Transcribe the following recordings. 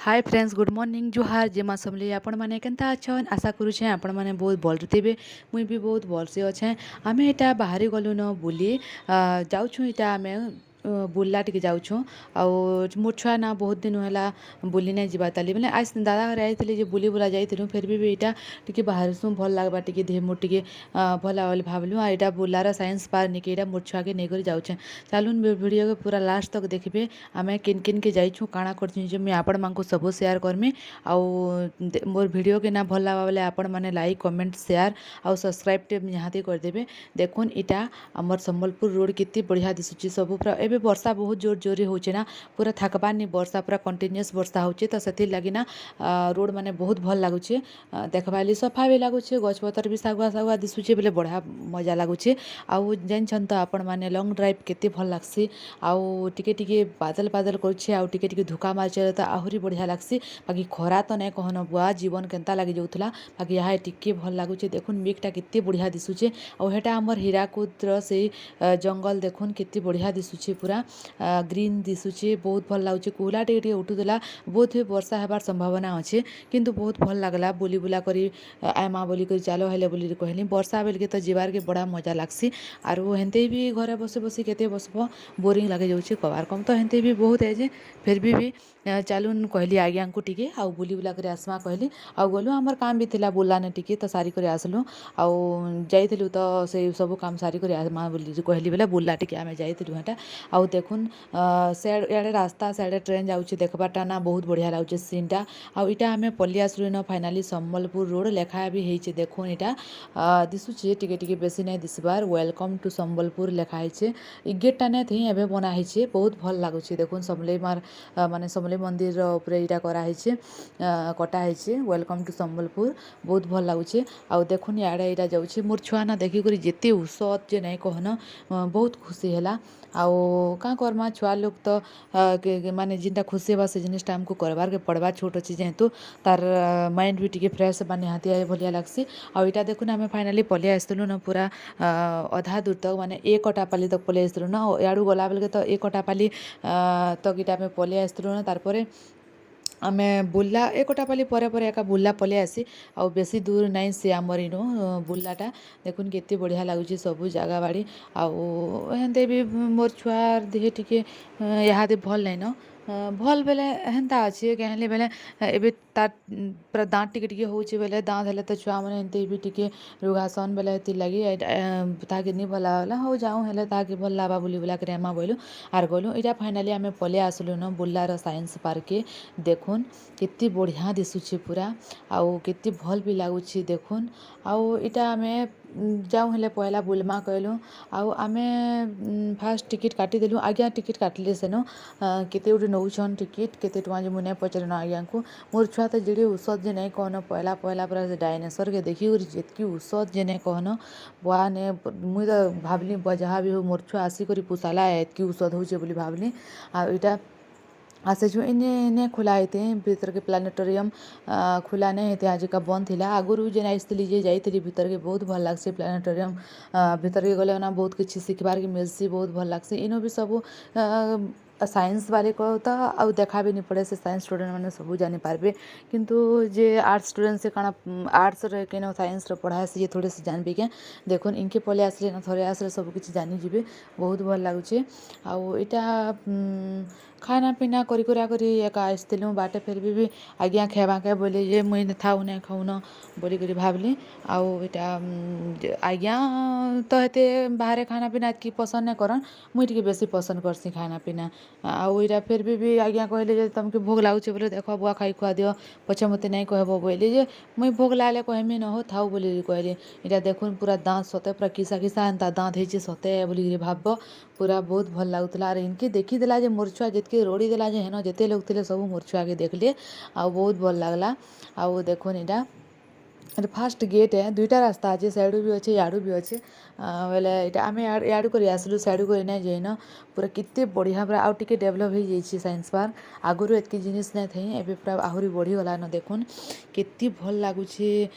ହାଏ friends, good morning, ଜୁହାର, ଜୟ ମା ସମଲେଇ। ଆପଣମାନେ କେନ୍ତା ଅଛନ୍? ଆଶା କରୁଛେଁ ଆପଣମାନେ ବହୁତ ଭଲରେ ଥିବେ। ମୁଇଁ ବି ବହୁତ ଭଲସେ ଅଛେଁ। ଆମେ ଏଇଟା ବାହାରି ଗଲୁନ ବୁଲି ଯାଉଛୁଁ। ଏଇଟା ଆମେ ବୁର୍ଲା ଟିକେ ଯାଉଛୁଁ। ଆଉ ମୋର୍ ଛୁଆ ନା ବହୁତ ଦିନ ହେଲା ବୁଲି ନାଇଁ ଯିବା ତାଲି ବୋଲେ ଆଜ ଦାଦା ଘରେ ଆଇଥିଲେ ଯେ ବୁଲି ବୁଲା ଯାଇଥିଲୁ। ଫେର୍ ବି ଏଇଟା ଟିକେ ବାହାରିସୁଁ, ଭଲ ଲାଗ୍ବା ଟିକେ, ଦେହ ମୋର୍ ଟିକେ ଭଲ ବୋଲି ଭାବଲୁ। ଆଉ ଏଇଟା ବୁର୍ଲାର ସାଇନ୍ସ ପାର୍କ ନିକି ଏଇଟା ମୋର୍ ଛୁଆକେ ନେଇକରି ଯାଉଛେଁ। ଚାଲୁନ୍, ଭିଡ଼ିଓକେ ପୁରା ଲାଷ୍ଟ ତକ୍ ଦେଖିବେ। ଆମେ କେନ୍ କେନ୍କେ ଯାଇଛୁଁ, କାଣା କରିଛୁଁ ଯେ ମୁଇଁ ଆପଣମାନଙ୍କୁ ସବୁ ସେୟାର କର୍ମି। ଆଉ ମୋର୍ ଭିଡ଼ିଓକେ ନା ଭଲ ଲାଗ୍ବା ବୋଲେ ଆପଣମାନେ ଲାଇକ୍, କମେଣ୍ଟ, ସେୟାର ଆଉ ସବସ୍କ୍ରାଇବ୍ ଟେ ନିହାତି କରିଦେବେ। ଦେଖୁନ୍, ଇଟା ଆମର୍ ସମ୍ବଲପୁର ରୋଡ଼, କେତେ ବଢ଼ିଆ ଦିଶୁଛି ସବୁ ପୁରା। ଏବେ ବର୍ଷା ବହୁତ ଜୋର ଜୋରରେ ହଉଛେ ନା, ପୁରା ଥାକବାରନି ବର୍ଷା, ପୁରା କଣ୍ଟିନ୍ୟୁଅସ୍ ବର୍ଷା ହଉଛେ। ତ ସେଥିର୍ ଲାଗି ନା ରୋଡ଼ ମାନେ ବହୁତ ଭଲ ଲାଗୁଛେ ଦେଖବାର୍ ଲାଗି, ସଫା ବି ଲାଗୁଛେ, ଗଛ ପତର ବି ଶାଗୁଆ ଶାଗୁଆ ଦିଶୁଛେ ବେଲେ ବଢ଼ିଆ ମଜା ଲାଗୁଛେ। ଆଉ ଜାଣିଛନ୍ ତ ଆପଣମାନେ, ଲଙ୍ଗ୍ ଡ୍ରାଇଭ୍ କେତେ ଭଲ ଲାଗ୍ସି। ଆଉ ଟିକେ ଟିକେ ବାଦଲ ବାଦଲ କରୁଛେ ଆଉ ଟିକେ ଟିକେ ଧୁକା ମାରୁଛେ ତ ଆହୁରି ବଢ଼ିଆ ଲାଗ୍ସି। ବାକି ଖରା ତ ନାଇଁ କହନ ବୁଆ, ଜୀବନ କେନ୍ତା ଲାଗି ଯାଉଥିଲା। ବାକି ଏହା ଟିକେ ଭଲ ଲାଗୁଛେ। ଦେଖୁନ୍, ମେଘଟା କେତେ ବଢ଼ିଆ ଦିଶୁଛେ। ଆଉ ହେଟା ଆମର୍ ହୀରାକୁଦର ସେଇ ଜଙ୍ଗଲ। ଦେଖୁନ୍, କେତେ ବଢ଼ିଆ ଦିଶୁଛେ, ପୁରା ଗ୍ରୀନ୍ ଦିଶୁଛେ, ବହୁତ ଭଲ ଲାଗୁଛେ। କୁହୁଲା ଟିକେ ଟିକେ ଉଠୁଥିଲା, ବହୁତ ହି ବର୍ଷା ହେବାର ସମ୍ଭାବନା ଅଛେ, କିନ୍ତୁ ବହୁତ ଭଲ ଲାଗଲା। ବୁଲି ବୁଲା କରି ଆଇମା ବୋଲିକରି, ଚାଲ ହେଲେ ବୋଲି କହିଲି। ବର୍ଷା ବେଲକେ ତ ଯିବାର୍କେ ବଡ଼ା ମଜା ଲାଗ୍ସି। ଆରୁ ହେନ୍ତି ବି ଘରେ ବସି ବସି କେତେ ବସ୍ବ, ବୋରିଂ ଲାଗିଯାଉଛି। କବାର୍ କମ୍ ତ ହେନ୍ତି ବି ବହୁତ ହେ ଯେ ଫିର୍ ବି ଚାଲୁନ୍ କହିଲି ଆଜ୍ଞାଙ୍କୁ ଟିକେ, ଆଉ ବୁଲି ବୁଲା କରି ଆସ୍ମା କହିଲି। ଆଉ ଗଲୁ, ଆମର୍ କାମ୍ ବି ଥିଲା ବୁଲାନେ ଟିକେ, ତ ସାରି କରି ଆସିଲୁ। ଆଉ ଯାଇଥିଲୁ ତ ସେଇ ସବୁ କାମ ସାରି କରି ଆସ୍ମା ବୋଲି କହିଲି ବେଲେ ବୁଲା ଟିକେ ଆମେ ଯାଇଥିଲୁ ହେଟା। ଆଉ ଦେଖୁନ୍, ସିଆଡ଼େ ଇଆଡ଼େ ରାସ୍ତା, ସିଆଡ଼େ ଟ୍ରେନ୍ ଯାଉଛି, ଦେଖବାରଟା ନା ବହୁତ ବଢ଼ିଆ ଲାଗୁଛେ ସିନ୍ଟା। ଆଉ ଇଟା ଆମେ ପଲି ଆସିଲୁ ଇନ ଫାଇନାଲି। ସମ୍ବଲପୁର ରୋଡ଼ ଲେଖା ବି ହେଇଛେ। ଦେଖୁନ୍, ଇଟା ଦିଶୁଛେ ଟିକେ ଟିକେ, ବେଶୀ ନାଇଁ ଦିଶବାର। Welcome to Sambalpur ଲେଖା ହେଇଛେ। ଇ ଗେଟ୍ଟା ନାଇଁ ଥି, ଏବେ ବନା ହେଇଛେ। ବହୁତ ଭଲ ଲାଗୁଛେ। ଦେଖୁନ୍, ସମଲେଇ ମାର୍ ମାନେ ସମଲେଇ ମନ୍ଦିରର ଉପରେ ଏଇଟା କରାହେଇଛେ, କଟା ହେଇଛେ, welcome to Sambalpur. ବହୁତ ଭଲ ଲାଗୁଛେ। ଆଉ ଦେଖୁନ୍, ଇଆଡ଼େ ଏଇଟା ଯାଉଛି। ମୋର୍ ଛୁଆ ନା ଦେଖିକରି ଯେତେ ଉସତ୍ ଯେ ନାଇଁ କହନ, ବହୁତ ଖୁସି ହେଲା। ଆଉ କାଁ କର୍ମା, ଛୁଆ ଲୋକ୍ ତ ମାନେ ଯେନ୍ଟା ଖୁସି ହେବା, ସେ ଜିନିଷଟା ଆମକୁ କରବାର୍କେ ପଡ଼ବା। ଛୋଟ ଅଛି ଯେହେତୁ, ତାର୍ ମାଇଣ୍ଡ ବି ଟିକେ ଫ୍ରେଶ୍ ହେବା ନିହାତି ଭଳିଆ ଲାଗ୍ସି। ଆଉ ଏଇଟା ଦେଖୁନ୍, ଆମେ ଫାଇନାଲି ପଲେଇ ଆସିଥିଲୁ ନା ପୁରା ଅଧା ଦୂର ତକ୍, ମାନେ ଏ କଟାପାଲି ତକ୍ ପଲେଇ ଆସିଥିଲୁ ନା। ଆଉ ଇଆଡ଼ୁ ଗଲା ବେଲକେ ତ ଏ କଟାପାଲି ତକ୍ ଇଟା ଆମେ ପଲେଇ ଆସିଥିଲୁ ନା। ତାର୍ ପରେ ଆମେ ବୁର୍ଲା ଏ କଟାପାଲି ପରେ ପରେ ଏକା ବୁର୍ଲା ପଲେଇ ଆସି। ଆଉ ବେଶୀ ଦୂର ନାଇଁ ସେ ଆମର ଇନୁ ବୁର୍ଲାଟା। ଦେଖୁନ୍, କେତେ ବଢ଼ିଆ ଲାଗୁଛି ସବୁ ଜାଗା ବାଡ଼ି। ଆଉ ହେନ୍ତେ ବି ମୋର୍ ଛୁଆର୍ ଦେହ ଟିକେ ଇହାଦେ ଭଲ୍ ନାଇଁନ। ଭଲ୍ ବେଲେ ହେନ୍ତା ଅଛି କାହିଁଲେ ବେଲେ ଏବେ ତାର୍ ପୁରା ଦାନ୍ତ ଟିକେ ଟିକେ ହଉଛେ ବେଲେ, ଦାନ୍ତ ହେଲେ ତ ଛୁଆମାନେ ଏନ୍ତି ବି ଟିକେ ରୁଘାସନ୍ ବେଲେ, ହେଥିର୍ ଲାଗି ତାହାକେ ନି ଭଲ୍ ଲାଗ୍ଲା। ହଉ ଯାଉଁ ହେଲେ, ତାହାକେ ଭଲ୍ ଲାଗ୍ବା, ବୁଲି ବୁଲା କରି ଆଏମା ବୋଇଲୁ ଆର୍ ଗଲୁ। ଏଇଟା ଫାଇନାଲି ଆମେ ପଲେଇ ଆସିଲୁନ ବୁର୍ଲାର ସାଇନ୍ସ ପାର୍କେ। ଦେଖୁନ୍, କେତେ ବଢ଼ିଆ ଦିଶୁଛେ ପୁରା, ଆଉ କେତେ ଭଲ୍ ବି ଲାଗୁଛି ଦେଖୁନ୍। ଆଉ ଇଟା ଆମେ ଯାଉଁ ହେଲେ ପହିଲା ବୁଲ୍ମା କହିଲୁ। ଆଉ ଆମେ ଫାଷ୍ଟ ଟିକେଟ୍ କାଟିଦେଲୁ। ଆଜ୍ଞା ଟିକେଟ୍ କାଟିଲେ ସେନୁ। କେତେ ଗୋଟେ ନଉଛନ୍ ଟିକେଟ୍, କେତେ ଟଙ୍କା ଯେ ମୁଇଁ ନାଇଁ ପଚାରିନ ଆଜ୍ଞାଙ୍କୁ। ମୋର୍ ଛୁଆ ତ ଯେଡ଼େ ଉସତ୍ ଯେ ନାଇଁ କହନ। ପହିଲା ପହିଲା ପୁରା ସେ ଡାଇନେସର୍କେ ଦେଖିକରି ଯେତ୍କି ଉସତ୍ ଯେ ନାଇଁ କହନ ବୁଆ ନେ। ମୁଇଁ ତ ଭାବ୍ଲି, ବୁଆ ଯାହା ବି ହଉ, ମୋର୍ ଛୁଆ ଆସିକରି ପୁଷାଲା, ଏତ୍କି ଉସତ୍ ହଉଛେ ବୋଲି ଭାବ୍ଲି। ଆଉ ଇଟା ଆସିଛୁ। ଇନେ ଇନେ ଖୋଲା ହେଇथे ଭିତରକେ, ପ୍ଲାନେଟୋରିୟମ୍ ଖୋଲା ନାଇଁ ହେଇथे, ଆଜିକା ବନ୍ଦ ଥିଲା। ଆଗରୁ ଯେନ୍ ଆସିଥିଲି ଯେ ଯାଇଥିଲି ଭିତରକେ, ବହୁତ ଭଲ ଲାଗ୍ସି। ପ୍ଲାନେଟୋରିୟମ୍ ଭିତରକେ ଗଲେ ନା ବହୁତ କିଛି ଶିଖିବାର୍କେ ମିଲ୍ସି, ବହୁତ ଭଲ ଲାଗ୍ସି। ଇନୁ ବି ସବୁ ସାଇନ୍ସ ବାଲେ ତ ଆଉ ଦେଖା ବି ନି ପଡ଼େ, ସେ ସାଇନ୍ସ ଷ୍ଟୁଡେଣ୍ଟ ମାନେ ସବୁ ଜାନିପାରବେ। କିନ୍ତୁ ଯେ ଆର୍ଟ୍ସ ଷ୍ଟୁଡେଣ୍ଟ, ସେ କାଣା ଆର୍ଟ୍ସରେ କେନ ସାଇନ୍ସର ପଢ଼ା ହେସି ଯେ ଥୋଡ଼େ ସେ ଜାନବେ କେଁ? ଦେଖୁନ୍, ଇନ୍କେ ପଲେଇ ଆସିଲେ ନା ଥରେ ଆସିଲେ ସବୁ କିଛି ଜାନିଯିବେ। ବହୁତ ଭଲ ଲାଗୁଛେ। ଆଉ ଇଟା ଖାନା ପିନା କରି କୁରା କରି ଏକା ଆସିଥିଲୁ ବାଟେ। ଫେର୍ ବି ଆଜ୍ଞା ଖାଇବାକେ ବୋଇଲେ ଯେ ମୁଇଁ ଥାଉ, ନାଇଁ ଖାଉନ ବୋଲିକରି ଭାବଲି। ଆଉ ଇଟା ଆଜ୍ଞା ତ ଏତେ ବାହାରେ ଖାନା ପିନା ଏତ୍କି ପସନ୍ଦ ନାଇଁ କରନ୍, ମୁଇଁ ଟିକେ ବେଶୀ ପସନ୍ଦ କର୍ସି ଖାନା ପିନା। ଆଉ ଇଟା ଫେର୍ ବି ଆଜ୍ଞା କହିଲେ ଯେ ତମ୍କେ ଭୋକ୍ ଲାଗୁଛେ ବୋଲେ ଦେଖ ବୁଆ, ଖାଇ ଖୁଆ ଦିଅ, ପଛେ ମତେ ନାଇଁ କହେବ ବୋଇଲେ ଯେ ମୁଇଁ ଭୋକ୍ ଲାଗଲେ କହେମି ନ ହୋ, ଥାଉ ବୋଲି କହିଲି। ଇଟା ଦେଖୁନ୍, ପୁରା ଦାନ୍ତ ସତେ ପୁରା କିସା କିସା ଏନ୍ତା ଦାନ୍ତ ହେଇଛେ ସତେ ବୋଲିକିରି ଭାବ୍ବ ପୁରା। ବହୁତ ଭଲ ଲାଗୁଥିଲା। ଆର୍ ଇନ୍କେ ଦେଖିଦେଲା ଯେ ମୋର୍ ଛୁଆ ଯେତ୍କି ରଡ଼ି ଦେଲା ଯେ ହେନ ଯେତେ ଲୋକ୍ ଥିଲେ ସବୁ ମୋର୍ ଛୁଆକେ ଦେଖ୍ଲେ। ଆଉ ବହୁତ ଭଲ୍ ଲାଗ୍ଲା। ଆଉ ଦେଖୁନ୍, ଇଟା ଫାଷ୍ଟ ଗେଟ୍ ଏ, ଦୁଇଟା ରାସ୍ତା ଅଛି, ସିଆଡ଼ୁ ବି ଅଛି, ଇଆଡ଼ୁ ବି ଅଛି। ବୋଇଲେ ଏଇଟା ଆମେ ଇଆଡ଼ୁ କରି ଆସିଲୁ, ସିଆଡ଼ୁ କରି ନାଇଁ ଯାଇନ। ପୁରା କେତେ ବଢ଼ିଆ, ପୁରା ଆଉ ଟିକେ ଡେଭଲପ୍ ହେଇଯାଇଛି ସାଇନ୍ସ ପାର୍କ। ଆଗରୁ ଏତ୍କି ଜିନିଷ୍ ନାଇଁ ଥାଇ, ଏବେ ପୁରା ଆହୁରି ବଢ଼ିଗଲାନ। ଦେଖୁନ୍ କେତେ ଭଲ୍ ଲାଗୁଛେ,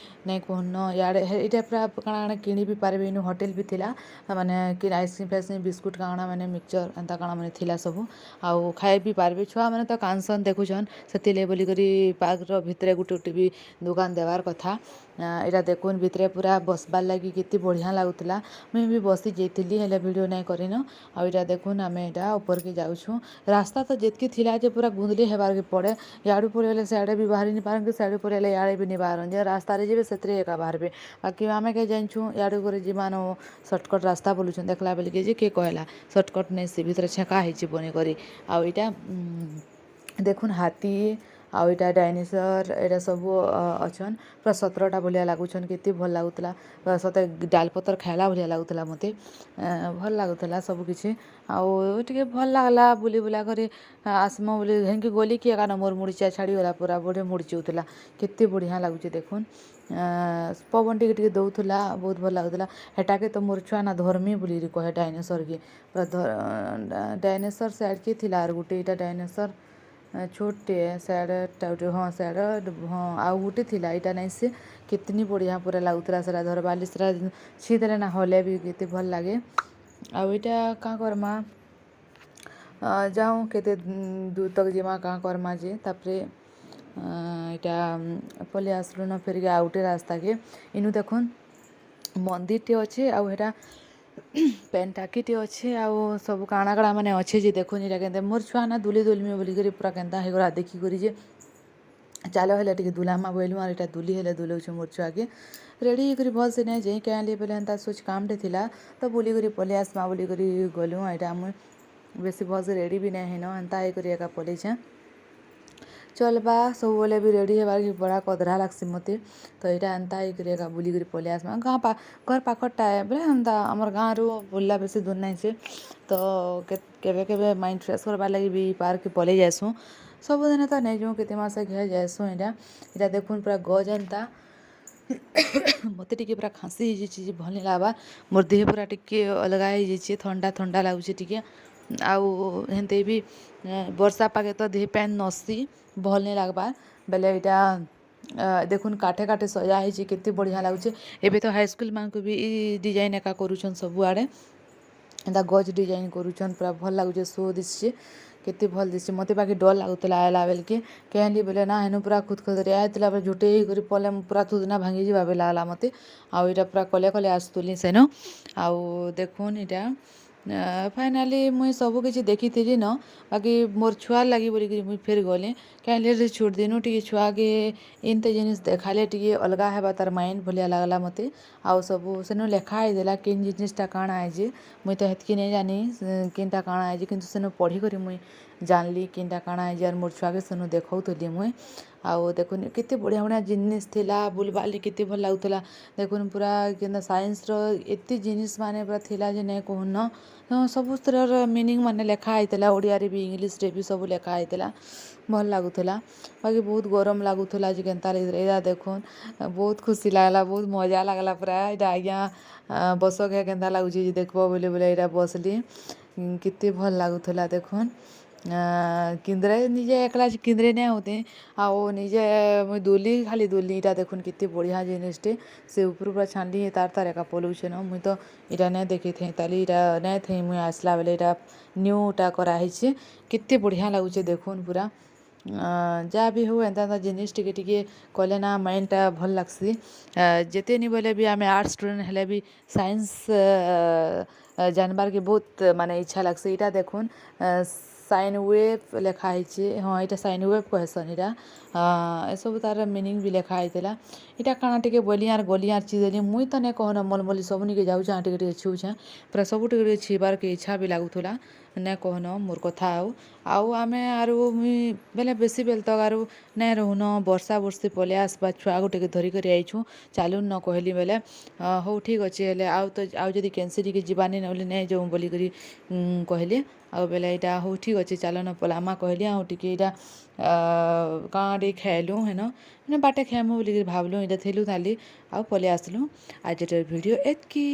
ନାଇଁ କହନ। ଇଆଡ଼େ ଏଇଟା ପୁରା କାଣା କାଣା କିଣି ବି ପାରିବେ। ଇନୁ ହୋଟେଲ ବି ଥିଲା, ମାନେ କି ଆଇସ୍କ୍ରିମ୍ ଫାଇସ୍କ୍ରିମ୍, ବିସ୍କୁଟ୍ କାଣା ମାନେ, ମିକ୍ସଚର୍ ଏନ୍ତା କାଣା ମାନେ ଥିଲା ସବୁ, ଆଉ ଖାଇ ବି ପାରିବେ। ଛୁଆମାନେ ତ କାନ୍ଦସନ୍ ଦେଖୁଛନ୍, ସେଥିର୍ଲାଗି ବୋଲିକରି ପାର୍କର ଭିତରେ ଗୁଟେ ଗୁଟେ ବି ଦୋକାନ ଦେବାର୍ କଥା। ଏଇଟା ଦେଖୁନ୍, ଭିତରେ ପୁରା ବସବାର୍ ଲାଗି କେତେ ବଢ଼ିଆ ଲାଗୁଥିଲା। ମୁଇଁ ବି ବସି ଯାଇଥିଲି, ହେଲେ ଭିଡ଼ିଓ ନାଇଁ କରିନ। ଆଉ ଏଇଟା ଦେଖୁନ୍, ଆମେ ଏଇଟା ଉପରକେ ଯାଉଛୁଁ। ରାସ୍ତା ତ ଯେତ୍କି ଥିଲା ଯେ ପୁରା ଗୁନ୍ଦଲି ହେବାର୍କେ ପଡ଼େ। ଇଆଡ଼ୁ ପଳେଇଲେ ସିଆଡ଼େ ବି ବାହାରି ନି ପାରନ୍ କି ସିଆଡ଼ୁ ପଳେଇଲେ ଇଆଡ଼େ ବି ନି ବାହାରନ୍। ଯେ ରାସ୍ତାରେ ଯିବେ, ସେଥିରେ ଏକା ବାହାରବେ। ବାକି ଆମେ କେ ଜାଣିଛୁଁ ଇଆଡ଼ୁ କରି ଯିମାନ ସର୍ଟକଟ୍ ରାସ୍ତା ବୋଲୁଛନ୍। ଦେଖିଲା ବେଲିକେ ଯେ କିଏ କହେଲା ସର୍ଟକଟ୍ ନାଇଁ, ସେ ଭିତରେ ଛେକା ହେଇଛି ବନେଇକରି। ଆଉ ଏଇଟା ଦେଖୁନ୍, ହାତୀ ଆଉ ଏଇଟା ଡାଇନେସର, ଏଇଟା ସବୁ ଅଛନ୍। ପୁରା 17ଟା ଭଳିଆ ଲାଗୁଛନ୍। କେତେ ଭଲ୍ ଲାଗୁଥିଲା, ପୁରା ସତେ ଡାଲ୍ ପତର ଖାଇଲା ଭଳିଆ ଲାଗୁଥିଲା ମତେ। ଭଲ୍ ଲାଗୁଥିଲା ସବୁ କିଛି। ଆଉ ଟିକେ ଭଲ୍ ଲାଗଲା ବୁଲି ବୁଲା କରି ଆସ୍ମୁ ବୋଲି ହେନ୍କି ଗଲି କି ଏକା ମୋର୍ ମୁଡ଼ିଚା ଛାଡ଼ିଗଲା, ପୁରା ବଢ଼ିଆ ମୁଡ଼ିଚଉଥିଲା। କେତେ ବଢ଼ିଆ ଲାଗୁଛେ ଦେଖୁନ୍। ପବନ ଟିକେ ଟିକେ ଦଉଥିଲା, ବହୁତ ଭଲ ଲାଗୁଥିଲା। ହେଟାକେ ତ ମୋର୍ ଛୁଆ ନା ଧର୍ମି ବୋଲିକରି କହେ ଡାଇନେସର କେ। ପୁରା ଡାଇନେସର ସିଆଡ଼କେ ଥିଲା ଆର୍ ଗୋଟେ। ଏଇଟା ଡାଇନେସର ଛୋଟଟେ ସିଆଡ଼େ ଗୋଟେ, ହଁ ସିଆଡ଼େ, ହଁ, ଆଉ ଗୋଟେ ଥିଲା, ଏଇଟା ନାଇଁ ସେ। କେତନି ବଢ଼ିଆ ପୁରା ଲାଗୁଥିଲା ସେଟା ଧରବାର୍। ସେଟା ଛିଦେଲେ ନା ହଲେ ବି କେତେ ଭଲ୍ ଲାଗେ। ଆଉ ଏଇଟା କାଁ କର୍ମା, ଯାଉଁ କେତେ ଦୂର ତକ୍ ଯିମା, କାଁ କର୍ମା ଯେ। ତାପରେ ଏଇଟା ପଲେଇ ଆସିଲୁନ ଫେରିକି ଆଉ ଗୋଟେ ରାସ୍ତାକେ। ଇନୁ ଦେଖୁନ୍, ମନ୍ଦିରଟେ ଅଛେ ଆଉ ହେଟା ପେନ୍ ଟାକିଟେ ଅଛେ ଆଉ ସବୁ କାଣା କାଣା ମାନେ ଅଛେ ଯେ। ଦେଖୁନ୍ ଏଇଟା କେନ୍ତା ମୋର୍ ଛୁଆ ନା ଦୁଲି ଦୁଲମି ବୋଲିକରି ପୁରା କେନ୍ତା ହେଇଗଲା ଦେଖିକରି ଯେ। ଚାଲ ହେଲେ ଟିକେ ଦୁଲାମା ବୋଇଲୁ। ଆର୍ ଏଇଟା ଦୁଲି ହେଲେ ଦୁଲଉଛୁ ମୋର୍ ଛୁଆକେ। ରେଡ଼ି ହେଇକରି ଭଲ୍ସେ ନାଇଁ ଯାଇ, କାଁ ବେଲେ ହେନ୍ତା ସୋଚ୍ କାମ୍ଟେ ଥିଲା ତ ବୁଲିକରି ପଲେଇ ଆସ୍ମା ବୋଲିକରି ଗଲୁ। ଏଇଟା ମୁଇଁ ବେଶୀ ଭଲ୍ସେ ରେଡ଼ି ବି ନାଇଁ ହେଇନ, ହେନ୍ତା ହେଇକରି ଏକା ପଲେଇଛେଁ। ଚଲ୍ବା, ସବୁବେଲେ ବି ରେଡ଼ି ହେବାର୍ ବଡ଼ା କଧରା ଲାଗ୍ସି ମତେ। ତ ଏଇଟା ଏନ୍ତା ହେଇକରି ଏକା ବୁଲିକରି ପଲେଇ ଆସ୍ମା। ଗାଁ ଘର୍ ପାଖର୍ଟା ବେଲେ ହେନ୍ତା ଆମର୍ ଗାଁରୁ ବୁଲ୍ଲା ବେଶୀ ଦୂର୍ ନାଇଁ ସେ। ତ କେବେ କେବେ ମାଇଣ୍ଡ ଫ୍ରେଶ୍ କର୍ବାର୍ ଲାଗି ବି ପାର୍କ ପଲେଇ ଯାଏସୁଁ। ସବୁଦିନେ ତ ନାଇଁ ଯାଉଁ, କେତେ ମାସେ ଘେ ଯାଏସୁଁ। ଏଇଟା ଦେଖୁନ୍, ପୁରା ଗଜ୍ ଏନ୍ତା। ମତେ ଟିକେ ପୁରା ଖାଁସି ହେଇଯାଇଛି ଯେ ଭଲ୍ ନି ଲାଗ୍ବାର୍। ମୋର୍ ଦେହ ପୁରା ଟିକେ ଅଲଗା ହେଇଯାଇଛେ, ଥଣ୍ଡା ଥଣ୍ଡା ଲାଗୁଛେ ଟିକେ। ଆଉ ହେନ୍ତି ବି ବର୍ଷା ପାଗେ ତ ଦେହ ପାଏନ୍ ନସି, ଭଲ୍ ନି ଲାଗ୍ବାର୍। ବେଲେ ଏଇଟା ଦେଖୁନ୍, କାଠେ କାଠେ ସଜା ହେଇଛେ, କେତେ ବଢ଼ିଆ ଲାଗୁଛେ। ଏବେ ତ ହାଇସ୍କୁଲ ମାନଙ୍କୁ ବି ଇ ଡିଜାଇନ୍ ଏକା କରୁଛନ୍, ସବୁଆଡ଼େ ଏନ୍ତା ଗଜ୍ ଡିଜାଇନ୍ କରୁଛନ୍। ପୁରା ଭଲ୍ ଲାଗୁଛେ, ଶୋ ଦିଶୁଛେ, କେତେ ଭଲ୍ ଦିଶୁଛେ। ମତେ ବାକି ଡର୍ ଲାଗୁଥିଲା ଆଇଲା ବେଲ୍କେ। କେହେଲି ବେଲେ ନା ହେନୁ ପୁରା ଖୁତ୍ ଖୁତରିଆ ହେଇଥିଲା, ପୁରା ଝୁଟେଇ ହେଇକରି ପଲେ ପୁରା ଥୁଦନା ଭାଙ୍ଗିଯିବା ବେଲେ ଲାଗଲା ମତେ। ଆଉ ଏଇଟା ପୁରା କଲେ କଲେ ଆସୁଥିଲି ସେନୁ। ଆଉ ଦେଖୁନ୍, ଏଇଟା ଫାଇନାଲି ମୁଇଁ ସବୁ କିଛି ଦେଖିଥିଲି ନ, ବାକି ମୋର୍ ଛୁଆର୍ ଲାଗି ବୋଲିକରି ମୁଇଁ ଫେର୍ ଗଲି। କାହିଁକି ଛୋଟ୍ ଦିନୁ ଟିକେ ଛୁଆକେ ଏନ୍ତେ ଜିନିଷ୍ ଦେଖାଲେ ଟିକେ ଅଲଗା ହେବା ତାର୍ ମାଇଣ୍ଡ ଭଳିଆ ଲାଗଲା ମତେ। ଆଉ ସବୁ ସେନୁ ଲେଖା ହେଇଥିଲା କେନ୍ ଜିନିଷ୍ଟା କାଣା ଆଏ ଯେ। ମୁଇଁ ତ ହେତ୍କି ନାଇଁ ଜାନି କେନ୍ଟା କାଣା ଆଏ ଯେ, କିନ୍ତୁ ସେନୁ ପଢ଼ିକରି ମୁଇଁ ଜାନ୍ଲି କେନ୍ଟା କାଣା ଆଏ ଯେ। ଆର୍ ମୋର୍ ଛୁଆକେ ସେନୁ ଦେଖଉଥିଲି ମୁଇଁ। ଆଉ ଦେଖୁନ୍, କେତେ ବଢ଼ିଆ ବଢ଼ିଆ ଜିନିଷ୍ ଥିଲା, ବୁଲ୍ବାର୍ ଲାଗି କେତେ ଭଲ୍ ଲାଗୁଥିଲା। ଦେଖୁନ୍, ପୁରା କେନ୍ତା ସାଇନ୍ସର ଏତେ ଜିନିଷ୍ ମାନେ ପୁରା ଥିଲା ଯେ ନାଇଁ କହୁନ। ସବୁଥିରର ମିନିଂ ମାନେ ଲେଖା ହେଇଥିଲା, ଓଡ଼ିଆରେ ବି ଇଂଲିଶରେ ବି ସବୁ ଲେଖା ହେଇଥିଲା। ଭଲ୍ ଲାଗୁଥିଲା, ବାକି ବହୁତ ଗରମ ଲାଗୁଥିଲା ଯେ କେନ୍ତା। ଏଇଟା ଦେଖୁନ୍, ବହୁତ ଖୁସି ଲାଗଲା, ବହୁତ ମଜା ଲାଗଲା ପୁରା। ଏଇଟା ଆଜ୍ଞା ବସକେ କେନ୍ତା ଲାଗୁଛି ଯେ ଦେଖ୍ବ ବୋଲି ବୋଲେ ଏଇଟା ବସଲି, କେତେ ଭଲ୍ ଲାଗୁଥିଲା ଦେଖୁନ୍। କିନ୍ଦ୍ରେ ନିଜେ ଏକଲା କିନ୍ଦ୍ରେ ନାଇଁ ହଉଥି, ଆଉ ନିଜେ ମୁଇଁ ଦୁଲି, ଖାଲି ଦୁଲି। ଏଇଟା ଦେଖୁନ୍, କେତେ ବଢ଼ିଆ ଜିନିଷ୍ଟେ। ସେ ଉପରୁ ପୁରା ଛାନ୍ଲି ତାର୍ ତାର୍ ଏକା ପଲଉଛେନ। ମୁଇଁ ତ ଇଟା ନାଇଁ ଦେଖିଥେଇ ତାଲି, ଇଟା ନାଇଁ ଥେଇ ମୁଇଁ ଆସିଲା ବେଲେ। ଏଇଟା ନ୍ୟୁଟା କରାହେଇଛେ, କେତେ ବଢ଼ିଆ ଲାଗୁଛେ ଦେଖୁନ୍ ପୁରା। ଯାହା ବି ହଉ, ଏନ୍ତା ଏନ୍ତା ଜିନିଷ୍ ଟିକେ ଟିକେ କଲେ ନା ମାଇଣ୍ଡଟା ଭଲ୍ ଲାଗ୍ସି। ଯେତେ ନି ବୋଇଲେ ବି ଆମେ ଆର୍ଟ ଷ୍ଟୁଡେଣ୍ଟ ହେଲେ ବି ସାଇନ୍ସ ଜାନ୍ବାର୍କେ ବହୁତ ମାନେ ଇଚ୍ଛା ଲାଗ୍ସି। ଏଇଟା ଦେଖୁନ୍, ସାଇନ୍ ୱେଭ୍ ଲେଖା ହେଇଛେ। ହଁ, ଏଇଟା ସାଇନ୍ ୱେଭ୍ କହେସନ୍ ଏଇଟା। ଏସବୁ ତାର ମିନିଂ ବି ଲେଖା ହେଇଥିଲା। ଏଇଟା କାଣା ଟିକେ ବୋଇଲି ଆର୍ ଗଲି ଆର୍ ଚିଦେଲି। ମୁଇଁ ତ ନାଇଁ କହନ, ମଲମଲି ସବୁ ନିକେ ଯାଉଛେଁ, ଟିକେ ଟିକେ ଛୁଉଛେଁ, ପୁରା ସବୁ ଟିକେ ଟିକେ ଛୁଇବାର୍କେ ଇଚ୍ଛା ବି ଲାଗୁଥିଲା। ନାଇଁ କହନ ମୋର୍ କଥା ଆଉ। ଆଉ ଆମେ ଆରୁ ମୁଇଁ ବେଲେ ବେଶୀ ବେଲ୍ ତକ୍ ଆରୁ ନାଇଁ ରହୁନ, ବର୍ଷା ବର୍ଷି ପଲେଇ ଆସ୍ବା, ଛୁଆ ଗୁଟେକେ ଧରିକରି ଆଇଛୁଁ, ଚାଲୁନ୍ ନ କହିଲି ବେଲେ ହଉ ଠିକ୍ ଅଛି, ହେଲେ ଆଉ ତ ଆଉ ଯଦି କେନ୍ସି ଟିକେ ଯିବାନି ନହେଲେ ନାଇଁ ଯାଉଁ ବୋଲିକରି କହିଲେ। ଆଉ ବେଲେ ଏଇଟା ହଉ ଠିକ୍ ଅଛି, ଚାଲନ ପଲାମା କହିଲି। ଆଉ ଟିକେ ଏଇଟା କାଣା ଟିକେ ଖାଇଲୁ ହେନ, ମାନେ ବାଟେ ଖାଇମୁ ବୋଲିକରି ଭାବଲୁ। ଏଇଟା ଥିଲୁ ଖାଲି ଆଉ ପଲେଇ ଆସିଲୁ। ଆଜିର ଭିଡ଼ିଓ ଏତ୍କି।